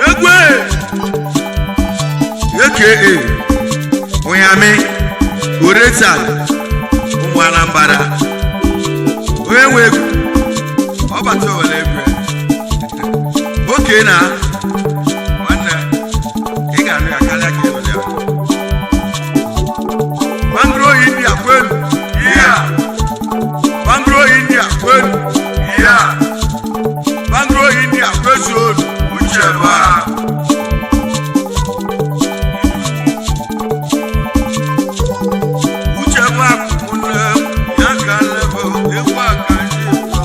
Egwe aka Onyami Oretal ụmụ Anambra onye nwe egwu ọbata owere egwu oke na nwanne ị ga-anụ ya karịa ka ịnụ ya. Bangro India kwenu iya, Bangro India kwenu iya, Bangro India kwezuonu uche ba. Uche bụ akụkụ nne ya ka nlebo egwu aka ndị Igbo.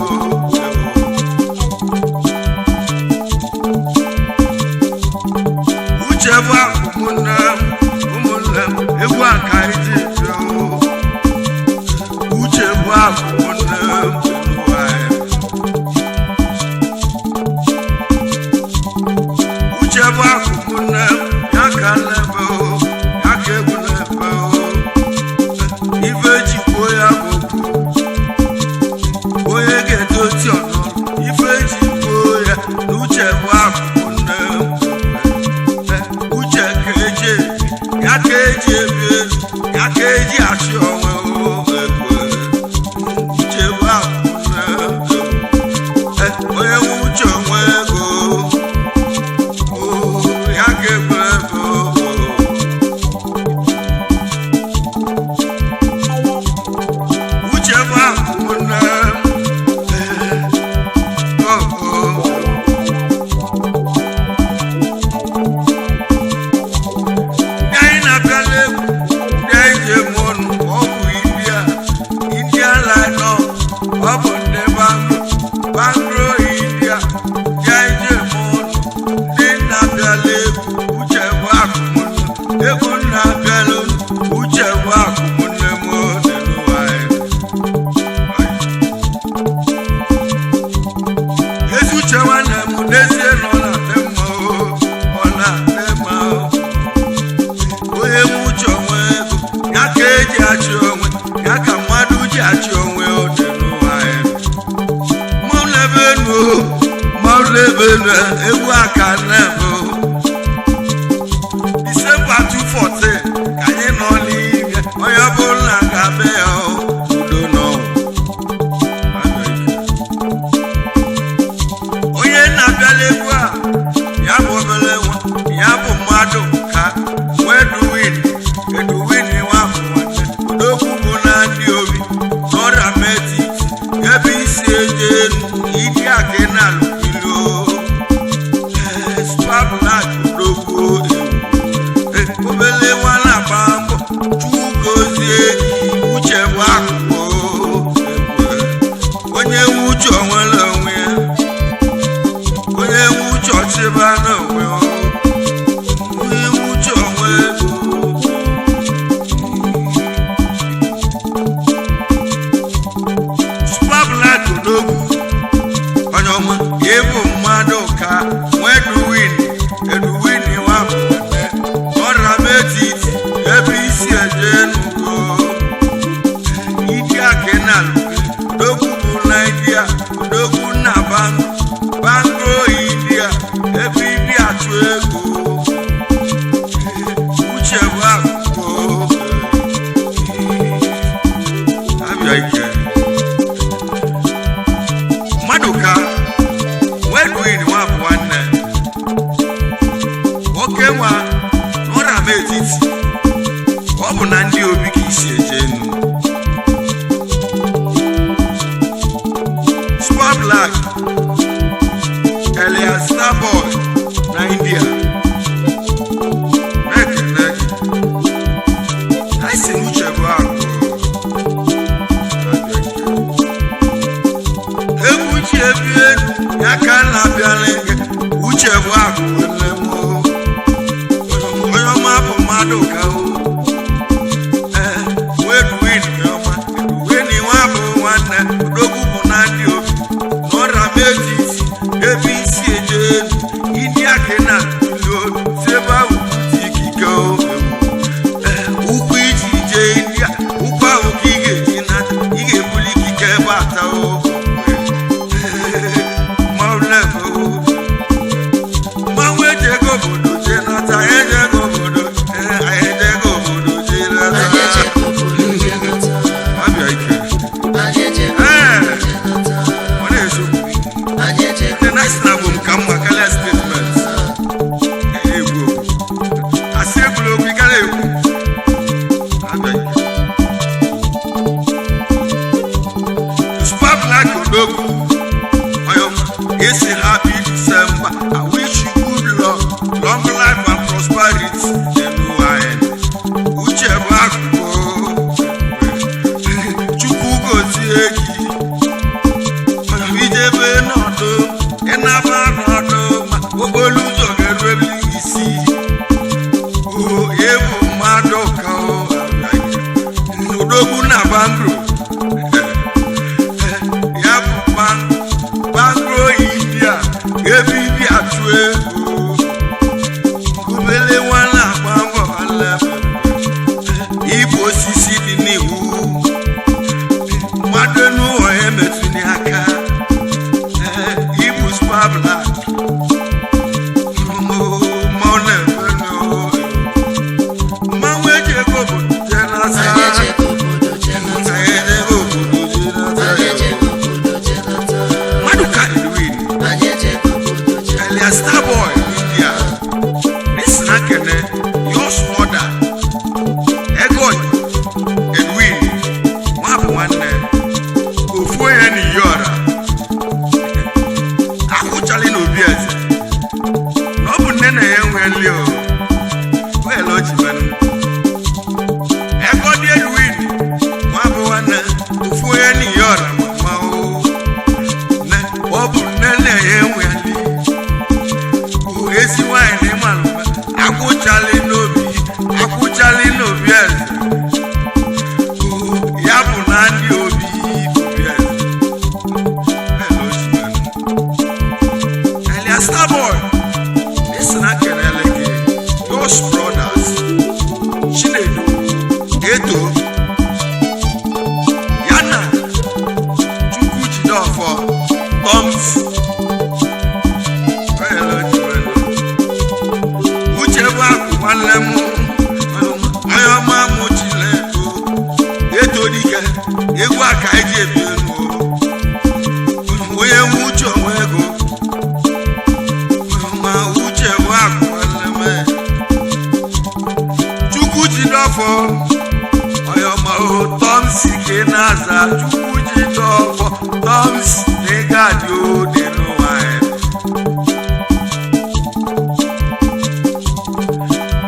Uche bụ akụkụ nne ụmụnne m egwu aka ndị Igbo. Uche bụ akụkụ nne ụmụ anyị. Uche bụ akụkụ nne ya ka nlebo ya ka egwu nlebo. Ife jikwuo ya bụ okwu onye ga-edozi ọnụ ife jikwuo ya na uche bụ akụkụ nne uche ka eji ebi ya ka eji ebi elu ya ka eji achị onwe egwu. Uche bụ akụkụ nne onye nwe uche onwe ego ya ka egwu ego. Uche bụ akụkụ nne ndị anyị na-abịala egwu ndị anyị ji eme ọnụ ọ bụ India India line ọ bụ ndị Bangro India ndị anyị ji eme ọnụ ndị na-abịala egwu uche bụ akụkụ nne egwu na-abịala uche bụ akụkụ nne m dị n'ụwa anyị. Ezi uche nwanne m n'ezie na ọ na-adị mma o, ọ na-adị mma o. Onye nwe uche onwe ego ya ka eji achị onwe ya ka mmadụ ji achị onwe o dị n'ụwa anyị. Mmanwụ n'ebe enu o, mmanwụ n'ebe enu egwu aka nne m o. Disemba 214 ka anyị nọ n'ime onye ọbụla ga-abịa ya o, udo n'ọnwụ. Onye na-abịala egwu a ya bụ obere nwa ya bụ mmadụ ka Eduwin Eduwin nwa bụ nwanne odogwu bụ na ndị obi n'ọrịa metiti ebe isi eje elu ịdị akenal ilu spablak odogwu ewu obele nwa na-agba mbọ Chukwu gozie uche bụ akụkụ onye nwe uche onwere onwe ya onye nwe uche ọchịba n'onwe onye nwe uche onwe ego. Super Black odogwu onye ọma ịbụ mmadụ ka nwa Eduwin Eduwin nwa bụ nwanne ọra m etiti ebe isi eje nugo India kenal odogwu bụ Naijiria odogwu na Bangro India ebe ibi achụ ego uche bụ akụkụ abịa ike mmadụ ka Wedwin nwa bụ nwanne nwoke nwa n'ọra m etiti ọ bụ na ndị obi ka isi eje enu. Super Black Elias Starboy na India na-ekele gị anyị si n'uche bụ akụ egwu ji ebi elu ya ka m na-abịala gị uche bụ akụ nne m o. Onye ọma bụ mmadụ ka o ee Wedwin ọma Edwin nwa bụ nwanne odogwu bụ na ndị obi n'ọra m etiti ebe isi eje elu India kena ilu si ebe ahụ bute ikike o. Ee, ụkwụ iji jee India Paris n'ụwa anyị. Uche bụ akụkụ Chukwu gozie gị. Ijebe n'ọdụ, ịnaba n'ọdụ, ma okporo ụzọ ga-erubere isi. O ebu mmadụ ka o odogwu na Bangro, ya bụ Bangro India, ebe ibi atụ ego obele nwa na-agba mbọ ala ibu osisi dị n'iwu mmadụ n'ụwa emetụghị aka. Ibu spabla mmanwụ eji ego bụ jenasa. Anyị ejego obodo jenata. Anyị ejego obodo Anyị jenasa. ejego obodo jenata. Mmadụ ka Edwin Anyị ejego obodo jenata. Elias Starboy India Nisna Kene Yours mother Ego Edwin nwabụ nwanne ofu onye na Iyora akwụchalị na obi eze na ọ bụ nne na ya enwe nli o wel o ji menụ Ego dị Edwin nwabụ nwanne ofu onye na Iyora ma o nne ọ bụ nne na ya enwe nli ezi nwanyị na ịmalụ akwụchalị n'obi akwụchalị n'obi eze ya bụ na ndị obi bụ obi eze. Hello, Chiman. Elias Starboy, esi na kelele gị Jos Brothers Chinedu Eto ya na Chukwu Jideofor Toms. Hello, Chiman. Uche bụ akụ nwanne m onye ọma m Chinedu eto dike egwu aka eji ebi elu onye nwe uche onwe ego ma uche bụ akụ nwanne m. Chukwu Jideofor onye ọma o Tomsi ka ị na-aza Chukwu Jideofor Tomsi na ị ga-adị ode n'ụwa anyị.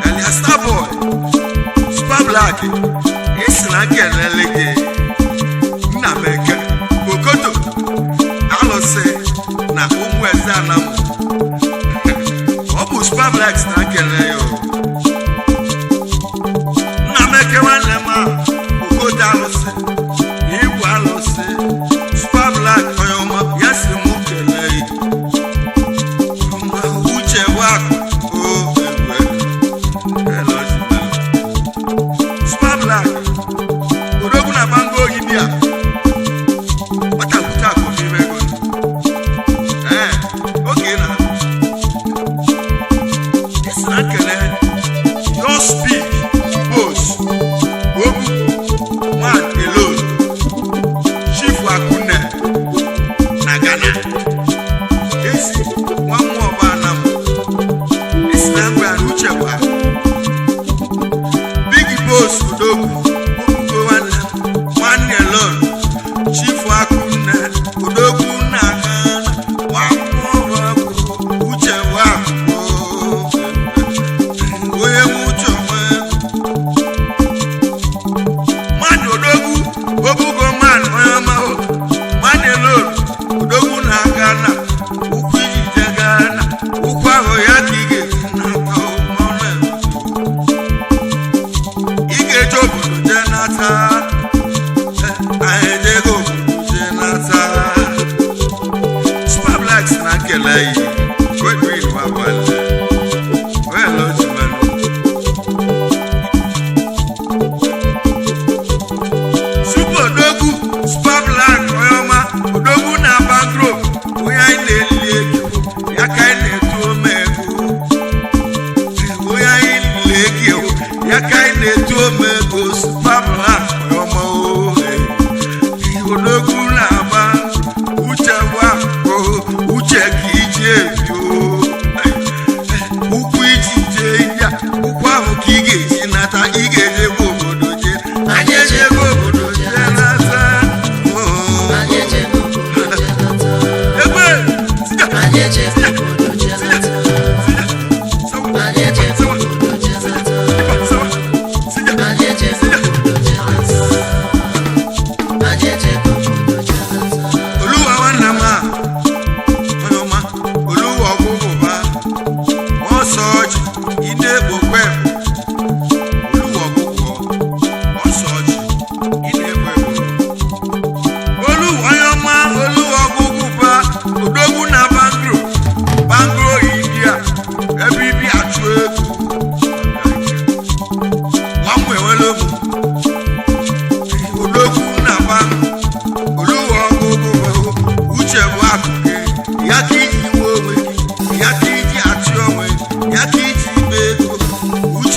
Elias Starboy Super Black esi na kelele gị nna m eke Okoto alụsị na ụmụ eze anamụ ọ bụ Super Black si na kele ya o. Nna m eke nwanne m a Okoto alụsị igwe alụsị Super Black onye ọma ya si mụ kelee ya. Ma uche bụ akụ o egwe. Hello, Super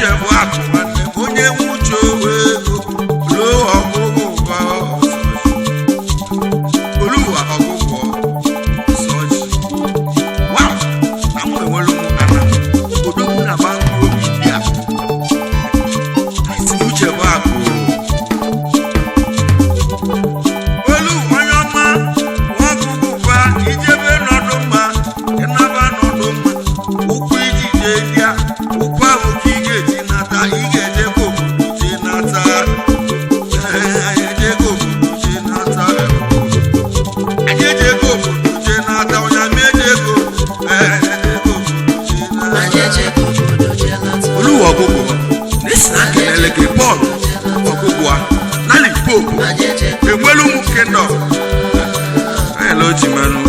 Uche bụ akụ nwanne m, onye nwe uche owe ego loo ọgụgụ ụba oluwa ọgụgụ sọji wa na mụ enwere ụmụ ana odogwu na Bangro India. Anyị si na uche bụ akụ olu onye ọma nwa ọgụgụ ụba ijebe nọdụ mma ịnaba nọdụ mma ụkwụ iji jee bịa ụkwụ ahụ ka ị ga-eji nata ị ga-ejekwa obodo jee nata. Ee, anyị ejego obodo jee nata, anyị ejego obodo jee nata, onye ama ejego. Ee, ejego obodo jee nata. Anyị ejego obodo jee nata. Olúwa ọgụgụ n'isi na kelele gị Pọl ọgụgụ a na Limpopo. Anyị ejego Enwelu ụmụ kingdom anyị la oji manụ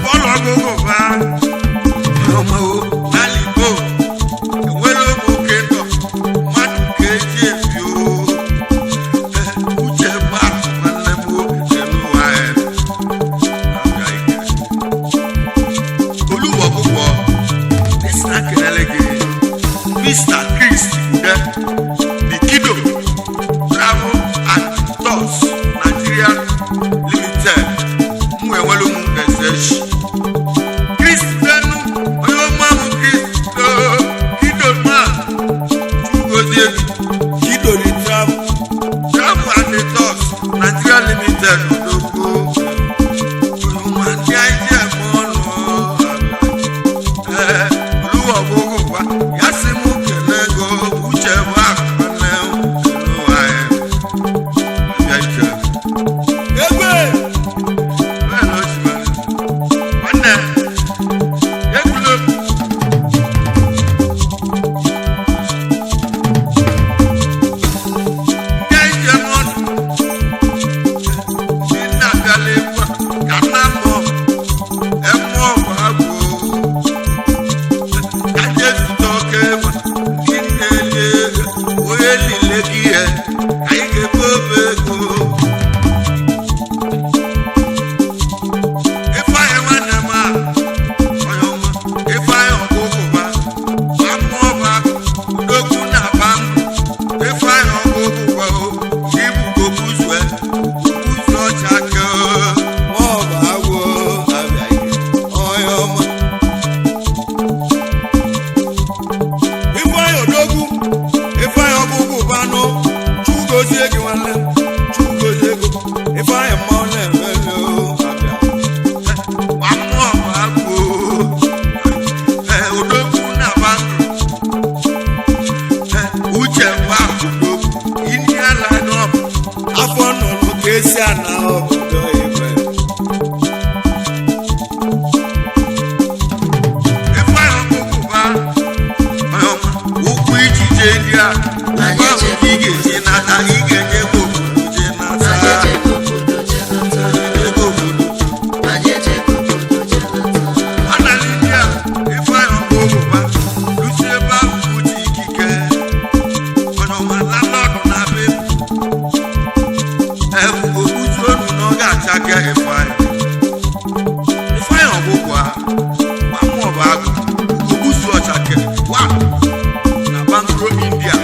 Pọl ọgụgụ ba ọmọwo na Limpopo enwelu ụmụ kingdom mmadụ ka eji ebi o. Uche bụ akụ nwanne m o n'ụwa ya abịa ike. Olúwa ọgụgụ n'isi na kelele gị Mr. Chris Ude the Kido Travel and Tours Nigeria Limited m wee nwere ụmụ ezechi Chris Denu onye ọma m Chris Kido man Chugozie Kido the Travel and the Tours Nigeria Limited odogwu oroma ndị anyị ji eme ọnụ. Ee, olúwa gbogbo wa ya sị m kele ego uche bụ akụ nne m n'ụwa ya bịa ike egbe bẹ́ẹ̀ ló ti mọ nwanne egwulo ndị anyị ji eme ọnụ ndị nna abịala egwu a ka nna mụọ emụọ bụ agwụ ka jezute oke ma ndị na-eli ego onye lile gị ihe anyị ga-ebe obe ego. Ifeanyị nwanne m a onye ọma Ifeanyị ọgụgụba amụọba odogwu na bambụ Ifeanyị ọgụgụba o ibugo buzue buzu ọcha ka maọbụ agwọ abịa ihe onye ọma Ifeanyị odogwu Ifeanyị ọgụgụ banụ chugozie gị nwanne chugozie ego Ifeanyị mmanwụ na-emelu abịa amụọ agwụ odogwu na bangro uche bụ akụdogwu India line up afọ nụrụ ka esi ana obodo igwe Ifeanyị ọgụgụ ba ụkwụ ijije ndị a ụkwụ ahụ ka ị ga-eji nata ị ga-eje ego obodo jee nata. Anyị ejego obodo jee nata. Ego obodo. Anyị ejego obodo jee nata. Ana India Ifeanyị ọgụgụba lusi ebe ahụ uche ikike mana ọma landlord na-abịa ebu okpuzu onu na ọ ga-acha ka Ifeanyị Ifeanyị ọgụgụ a nwa mmụọ bụ agụ ogbusu ọchake wa na Bangro India.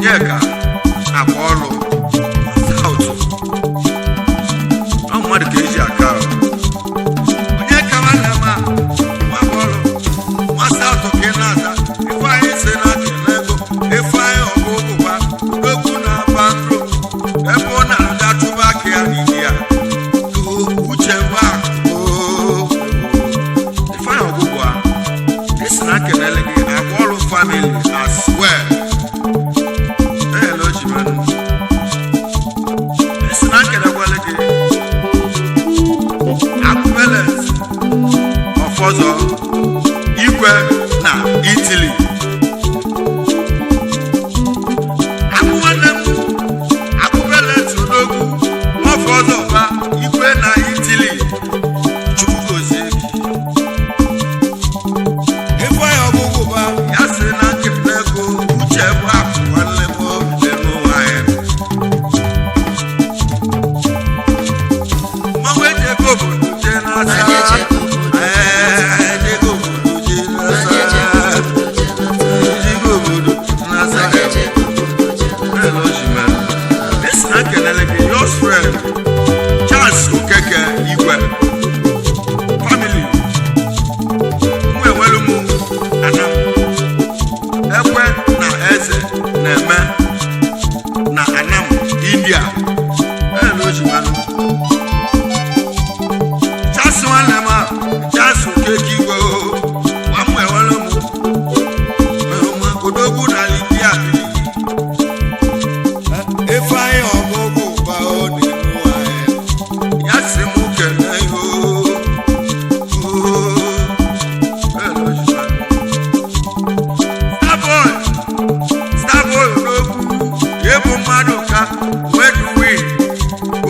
Onyeka Akpọlụ South. Ọ mmadụ ka eji aka ahụ. Onyeka nwanne m a, nwa Akpọlụ, nwa South ka ị na-aza. Ifeanyị si na kele ego, Ifeanyị ọgụ ụgba, odogwu na-aba nro, ebe ọ na-aga chụba aka ya n'India. Uche bụ akụ. Ifeanyị ọgụgụ a, esi na kelele gị Akpọlụ family as well. Hello, Jimanu. Esi na kelekwele gị Akpẹlẹs Ọfọzọ Igwe na Italy. Akụ nwanne m Akpẹlẹs Odogwu Ọfọzọ ba Igwe na Italy. Chukwu gozie gị. Ifeanyi ọgụgụ ba ya sị na nkịta ego uche bụ akụ nwanne m elu nwanyị. Mmanwụ eji ego obodo jee n'asa. Anyị ejego obodo jee Ee, ejego obodo jee Anyị ejego n'asa. obodo jee nata. Ejego obodo n'asa. Anyị ejego obodo jee nata. Hello, Jimmy. This na kelele gị your friend Charles Okeke Igwe family mụ enwelu m anam ekwe na eze na-eme na anam India. Hello, Jimmy. Charles nwanne m a Charles Okeke Igwe o gwa mụ enwelu m odogwu na India bili. Ifeanyị ọgụgụ ụba ọ na-enu anyị ya sị m kelee ihe Starboy, Starboy odogwu ịbụ mmadụ ka weduwi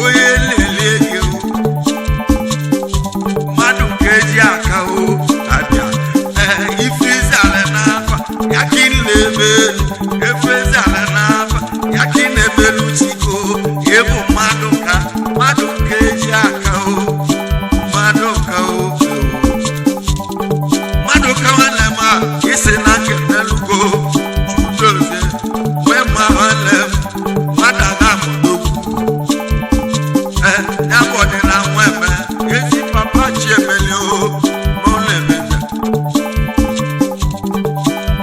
onye nlele gị mmadụ ka eji aka o abịa ee ife izala n'afa ya ka ị na-eme elu efe izala n'afa ya ka ị na-emelu chiko ịbụ mmadụ ka mmadụ ka eji aka o mmadụ ka o mmadụ ka nwanne m a isi na nkenelugo chudozie wee ma nwanne m mmadụ aga amụdogwu. Ee, ya bụ ọdịna nwa eme ezi papa chi emeli o n'ụlọ ememe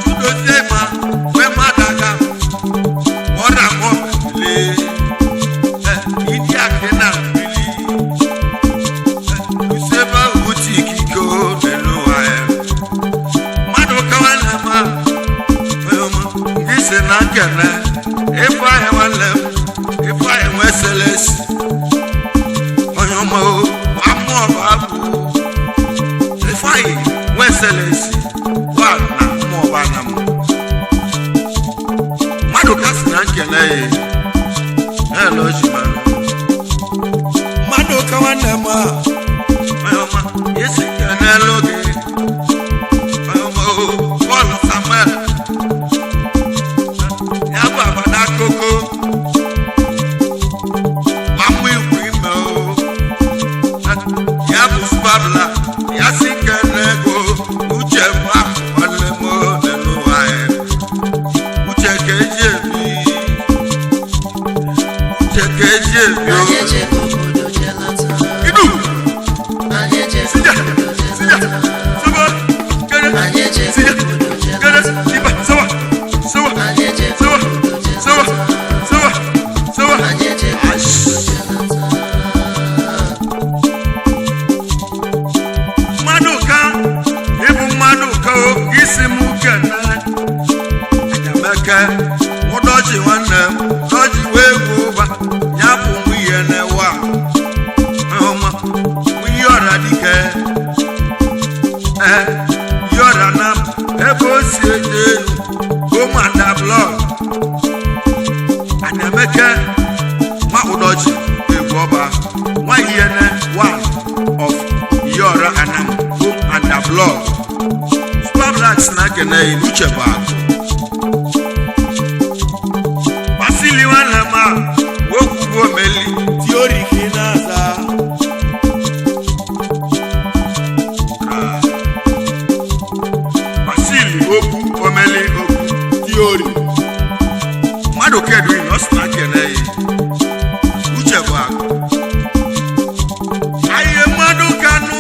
chudozie ma wee mmadụ aga ọra mọ bele ịdị akị na mmiri usebe uche ikike o n'elu ụwa ya mmadụ ka nwanne m a ndị si na nkene Ifeanyị nwanne m Ifeanyị nwe selesi onye ọma o ma mmụọ bụ abụ Ifeanyị nwe selesi gwa na mmụọ bụ ana m mmadụ ka si na nkene ya hello Jimmy. Mmadụ ka nwanne m a onye ọma isi kenelu gị onye ọma o Paul Samuel ya bụ agbada koko mamụ ikwu ime o ya bụ spabla ya si kene ego uche m ahụ nwanne m n'elu anyị uche ka eji ebi uche ka eji ebi o Anyị ejego obodo jee nata. idu Anyị ejego sija obodo jee sija nata. saba kere Anyị ejego sija obodo jee kere nata. iba sawa sawa Anyị ejego sawa obodo jee sawa nata. sawa sawa. Anyị ejego obodo jee nata. Mmadụ ka ịbụ mmadụ ka o isi m kene anyameke mụdọji nwanne m dọji wee gwu ụba ya bụ nwunye na-ewe a ọma nwunye ọra dike ee yọra na m ebe o si eje elu ụmụada blọg anyameke nwa ụdọji egwu ọba nwa ihene one of yọra anam home and abroad Super Blacks na kene uche bụ akụ Basili nwanne m a wokwugbo meli tiori ka ị na-aza. Basili okwu omeli okwu tiori. Mmadụ kedu na ọ sị na kene ya. Uche bụ akụ. Ahịa mmadụ kanụ,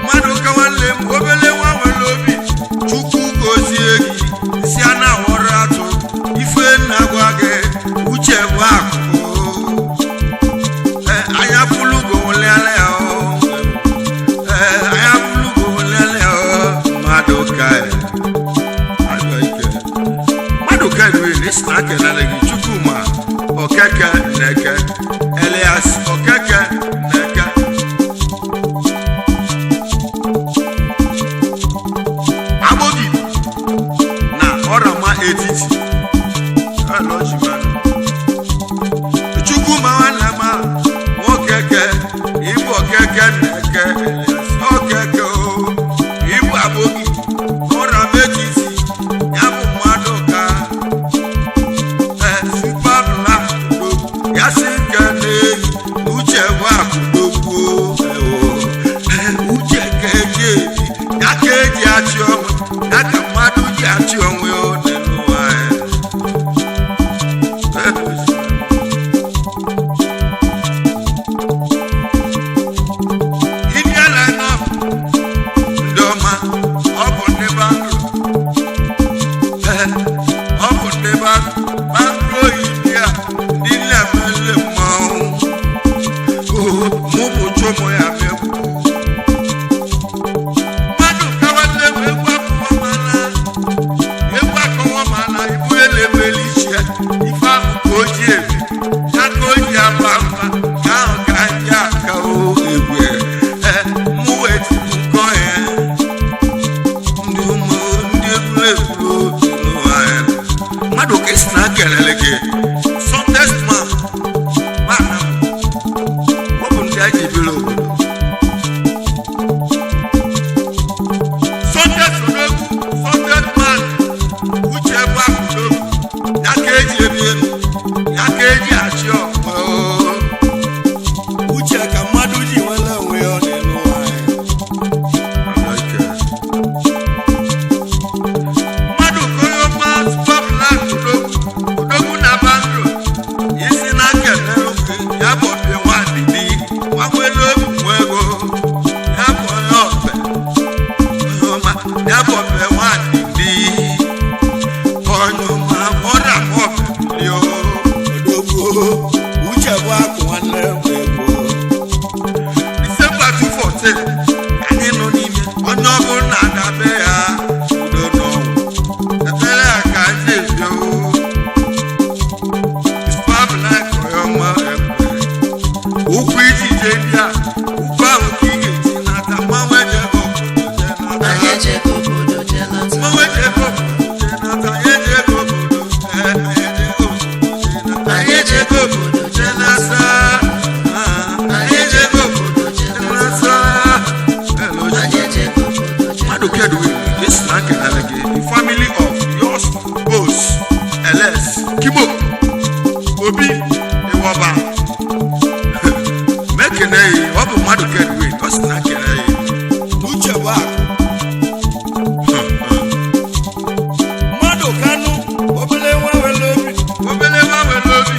mmadụ ka nwanne m, obele nwa nwere obi. Chukwu gozie gị, si a na-awọrọ atụ, ife na-agwa gị, uche bụ akụ. Ee, anya fụlụgo nwelele ya o. Ee, anya fụlụgo nwelele ya o. Mmadụ ka agwa ike. Mmadụ ka eriri na isi na kelele gị Chukwuma Okeke Nneke Elias Okeke Nneke. Agbogidi na Ọrama etiti. Hello, Chimanu. Chukwuma nwanne m a, nwokeke, ịbụ Okeke Nneke Elias Okeke o, ịbụ Agbogidi Ọrama etiti, ya bụ mmadụ ka super black do ya sị nke na-eyi uche bụ akụdogbuo uche ka eji ebi ya ka eji achị ọnwa ya ka mmadụ ji achị onwe ya one n'ụwa ya. India line up ndị ọma ọ bụ ndị Banglo. Ọ bụ ndị Banglo India ndị na-emele mmanwụ. Mụ bụ Chomo ya megbu. Mmadụ kawanne m egwu akụwa mala. Egwu akụwa mala ibu elemeli iche. Ife ahụ ka o ji ebi. Ya ka o ji aba mba. Ka ahụ ka ndị aka o egwu. Ee, mụ wee tipu nkọ ya. Ndị ụmụ ndị egwuregwu n'ụwa ya. Mmadụ ka esi na kelele gị Sunday man mana ọ bụ ndị anyị ji biri obodo Sunday Odogwu Sunday man uche bụ akụdogwu ya ka eji ebi elu ya ka eji achị ọkpọ Uche ka mmadụ ji nwere onwe ya ọ na-enu anyị. Mmadụ koyoma super black odogwu odogwu na Banglo isi na kelele ya bụ opi nwadidi nwa nwere obi nwa ego ya bụ onye ọbẹ ọma ya bụ opi nwadidi onye ọma ọ na-akpọ ọbẹ mmiri o. Odogwu, uche bụ akụ nwanne m egwu. Disemba 214 anyị nọ n'ime onye ọbụla na-adabe ya udo n'ọnwụ ekpere a ka anyị ebi o ọma ekwe ụkwụ iji jee ndị a ụkwụ ahụ ka ị ga-eji nata mmanwụ eji ego obodo jee nata Anyị ejego obodo jee lata. mmanwụ eji ego obodo jee nata anyị eji ego obodo ee, anyị eji ego obodo jee nata anyị eji ego obodo jee nata. Ah, anyị eji ego obodo jee nata. Hello, Anyị ejego obodo jee Mmadụ lata. kedu this na kelele gị the family of yours os ls Kibo Obi Iwoba mekene yi ọ bụ mmadụ kedu ọ sị na kene yi Uche bụ akụ. Mmadụ kanụ obele nwa nwere obi. Obele nwa nwere obi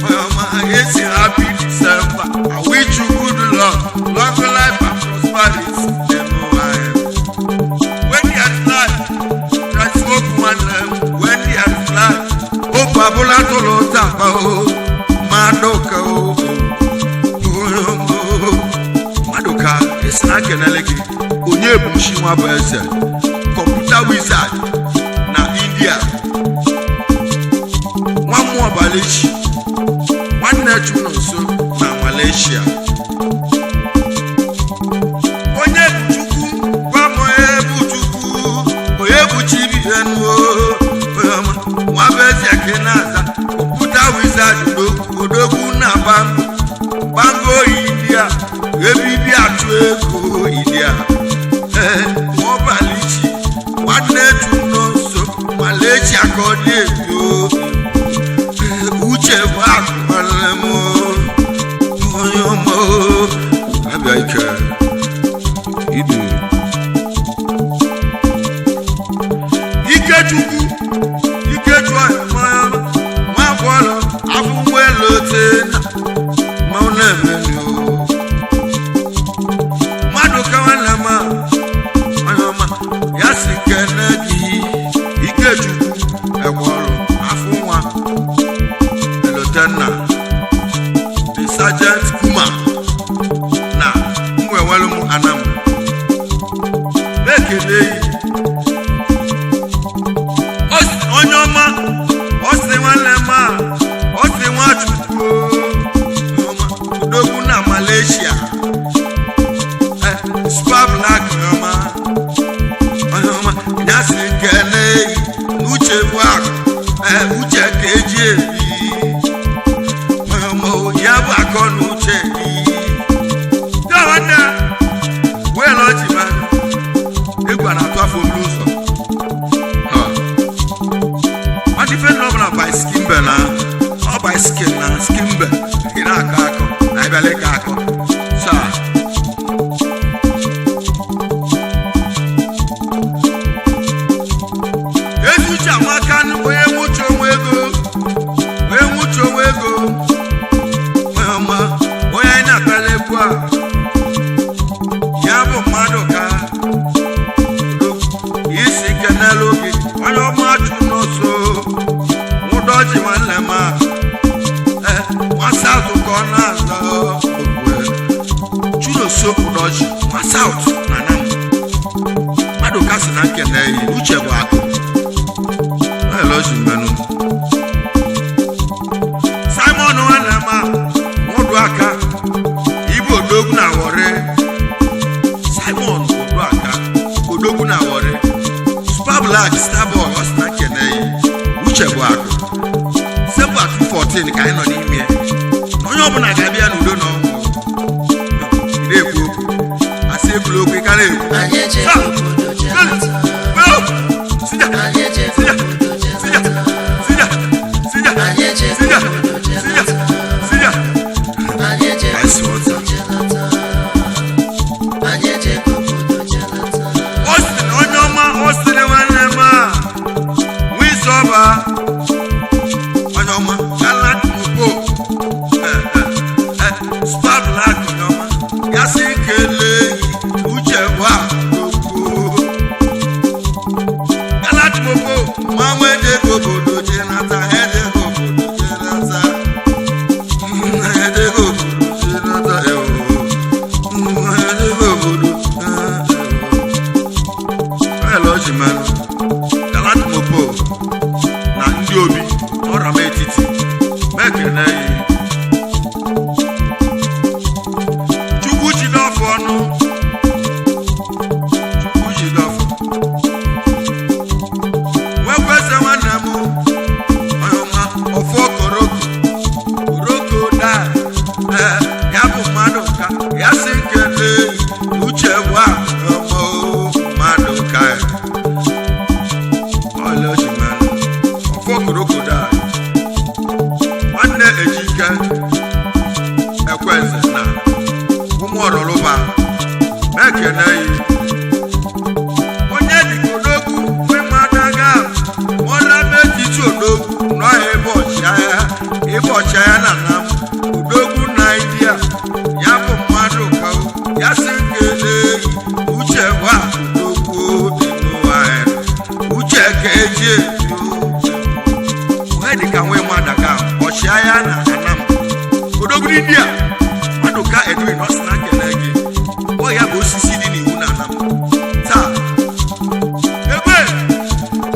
onye ọma esi happy December. I wish you good luck, long life and prosperity. N'ụwa anyị. When you are fly, try smoke one lamb. When you are fly, hope abụla tụrụ tapa o, mmadụ ka o. Mmadụ ka esi na kenele gị onye bụ chi nwa bụ eze kọmputa wizard na India nwa mmụọ balechi nwanne chu nọ nso na Malaysia onye bụ chukwu gwa m onye bụ chukwu onye bụ chibihenuo nwa bụ eze ka ị na-aza kọmputa wizard odogwu na bango bango India ebibi atụ ego India ee nwaọbalichi nwanne chu nọ nso Malaysia ka ọ dị ebi o. Uche bụ akụkpalị m onye ọma o. Abịa ike ibe Ikechukwu Ikechukwu. kele onye ọma ọ sị nwanne m a ọ sị Nwachukwu odogwu na Malaysia Super Black onye ọma ya sị kele n'uche bụ akụ uche ka eji ebi onye ọma ya bụ akọ na uche gị nwanne wee lọji ma egwu a na-atụ afọ obere ụzọ ọ ife na ọbụla by skimbe na ọ by skin na skimbe ị na-akọ akọ na ịbịala ịkọ akọ saa. Ezi uche amaka, onye nwuche onwe ego, onye nwuche onwe ego, onye ọma, onye anyị na-akpala egwu a, ya bụ mmadụ ka isi ike n'elu gị, onye ọma chụ n'ọsọ nwụdọji nwanne m a nwa saụt ka ọ na-aza okwu churoso ụdọji nwa saụt na nam mmadụ ka si na nkene yi uche bụ akụ. Simon nwanne m a nwụdụ aka ibu odogwu na Warri. Simon odụ aka odogwu na Warri, Super Black Starboy, ọ sị na nkene yi uche bụ akụ. Semba 214 ka anyị nọ n'ime ya. Na onye ọbụla ga-abịa n'udo na ọṅụ na-ekwu okwu asị ekwula okwu ịkara ekwu. Anyị ejego obodo jelata. Anyị ejego obodo jelata. Anyị ejego obodo jelata. Anyị ejego obodo jelata. Anyị ejego obodo jelata. Ọ sị na onye ọma, ọ sịrị nwanne m a nwa isi ọba onye ọma galat mopo Super Black onye ọma ya sị kelee uche bụ akụ galat mopo mmanwụ ejego obodo jenata ejego obodo jenata ejego obodo jenata ewo ejego obodo elọjimanụ galat mopo na ndị obi ọrama etiti mekene yi Chukwu jide ọfọ ọnụ Chukwu jide ọfọ nwekweze nwanne m onye ọma ọfọ koroko koroko daa ee ya bụ mmadụ ka ya si nkele uche bụ ọmọ mmadụ ka ọlọjimanụ ọfọ koroko daa nwanne ejike ekweze na ụmụ ọrọlụba mekene yi onye dịka odogwu nwemadaga mọra metiti odogwu nọọ ebe ọchịagha ebe ọchịagha na na m odogwu naijiria ya bụ mmadụ ka ya si nkele uche gwa odogwu dị n'ụwa ya uche ka eji ebi onye dịka nwe madaga ọchịagha na anam odogwu india mmadụ ka edwin ọ sị na nkele gị ọ ya bụ osisi dị n'iwu na anam taa ebe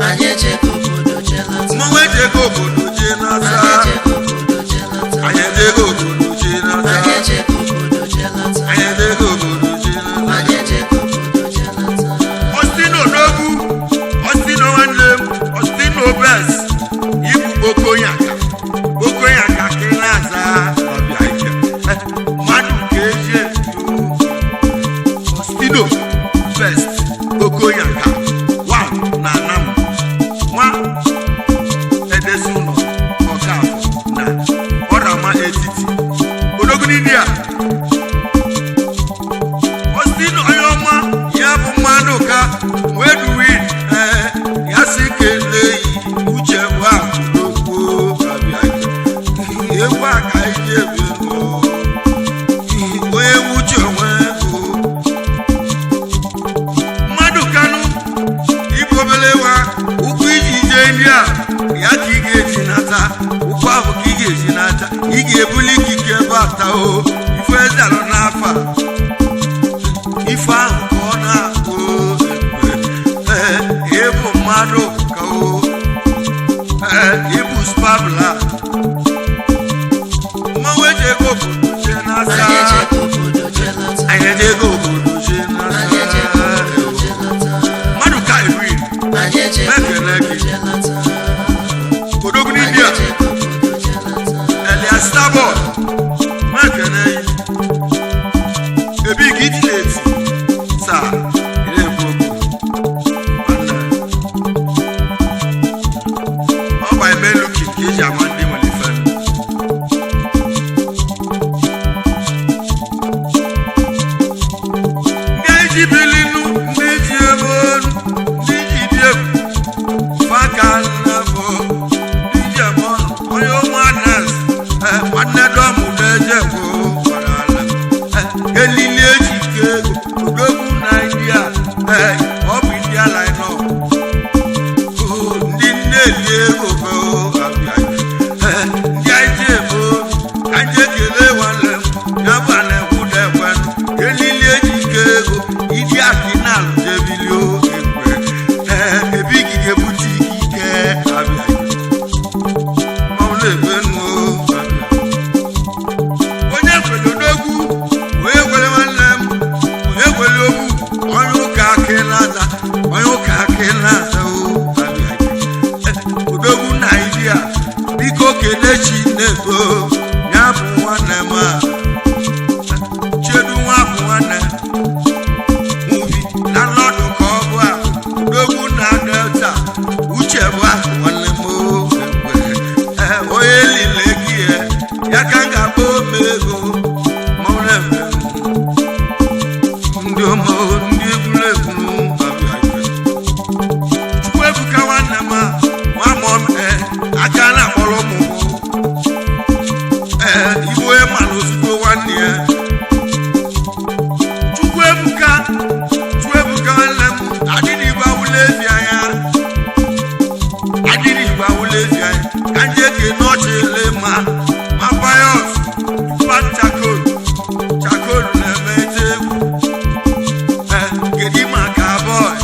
Anyị ejego obodo jelata. mmanwụ eji ego obodo jee nata. Anyị ejego obodo jelata. Anyị eji ego obodo jee nata. Anyị ejego obodo jelata. Anyị eji ego obodo jee nata. Anyị ejego obodo jelata. Ọstino odogwu, Ọstino nwanne m, Ọstino bes ibu okoyaka okoyaka ka ị na-aza ọbịa ike mmadụ ka eji eto Ọstino best okoyaka one na anam nwa edesi ụlọ ọkafọ na ọrama etiti odogwu n'india Austin onye ọma ya bụ mmadụ ka wedwin ee ya si kelee yi uche bụ akụokwu abịa egwu a ka anyị ji ebi ndụ. Onye uche onwe ego mmadụ kanụ ibu obele nwa ụkwụ iji jee ndị a ya ka ị ga-eji nata ụkwụ ahụ ka ị ga-eji nata ị ga-ebuli ikike ebe ata o ife eze alụ n'afọ a ife ahụ ka ọ na-akpụ ekwe. Uchechi na-ebo ya bụ nwanne m a Chedu nwa bụ nwanne ubi na lọdụ ka ọ bụ ahụ odogwu na Delta uche bụ ahụ nwanne m o. Ee, onye lile gị ya ya ka m ga-akpọ ome ego ma ọ na-eme ndị ọma ndị egwuregwu abịa. Chukwuebuka nwanne m a nwa mụọ m ee aka na-akpọrọ ụmụ m ee igbo onye ma na ozugbo nwanne ya. Chukwuebuka, Chukwuebuka nwanne m adịrị igbo awụla ezi anya, adịrị igbo awụla ezi anya ka ndị eke n'ọchị ele ma ma payọs pat chakol chakol na-eme ete egwu. Ee, kedu maka abọị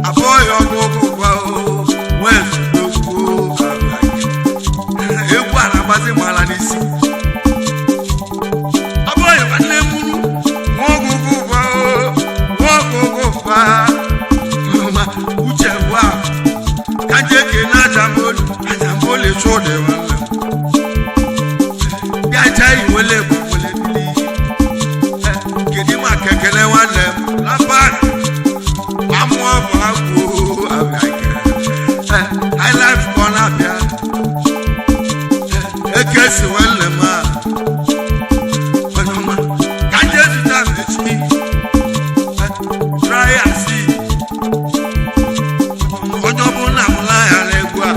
abọị ọgụgụ gwa o nwee zudogwu egwu a na-agbazi mala n'isi abọị nwanne m nwa ọgụgụ gwa o nwa ọgụgụ gwa ma uche bụ ahụ ka ndị eke na ajamboli ajamboli chụdị nwanne m bịa chaa iwele egbe wele bili. Kedu maka ekele nwanne m lapan amụọ bụ agwụ abịa highlife ka ọ na-abịa eke si nwanne m a onye ọma ka ndị ezute m echi try and see onye ọbụla amụla ya n'egwu a.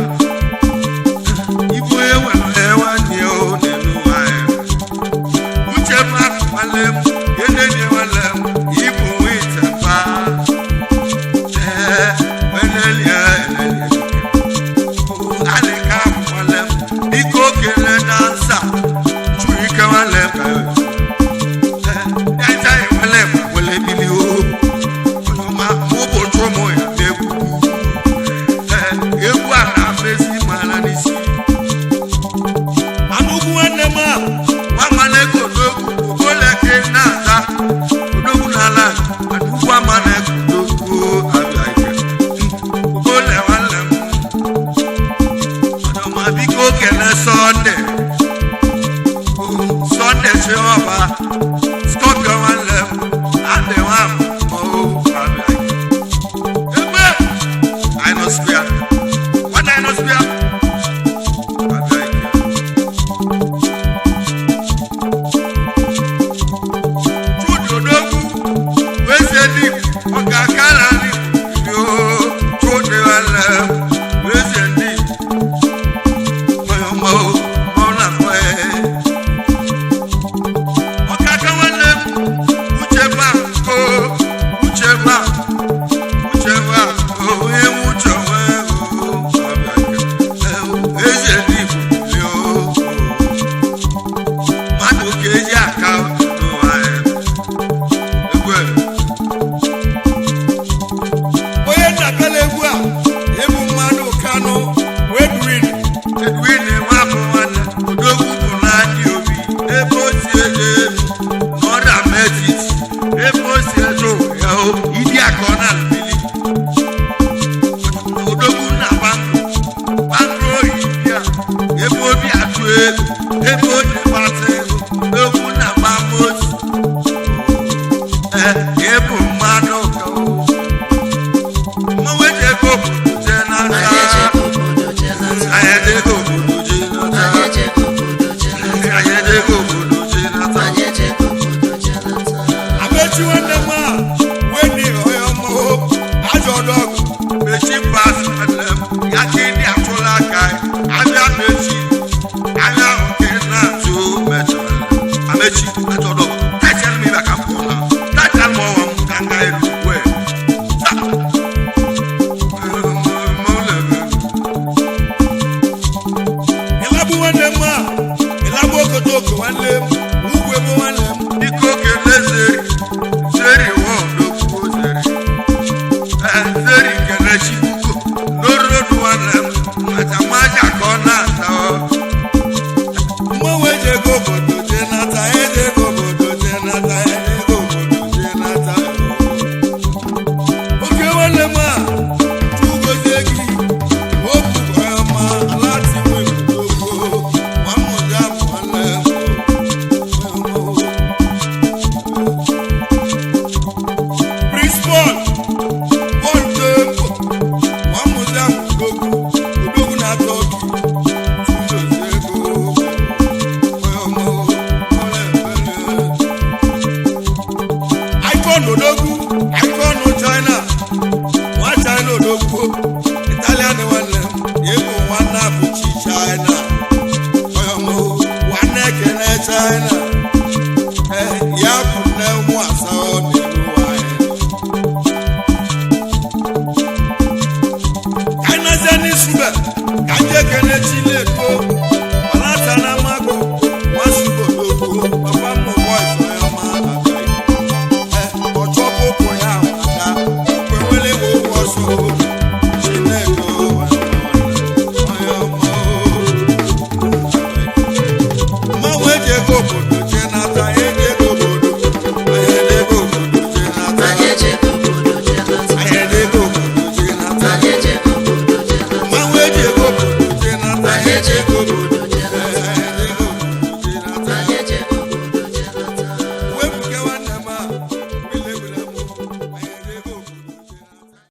Chinedu.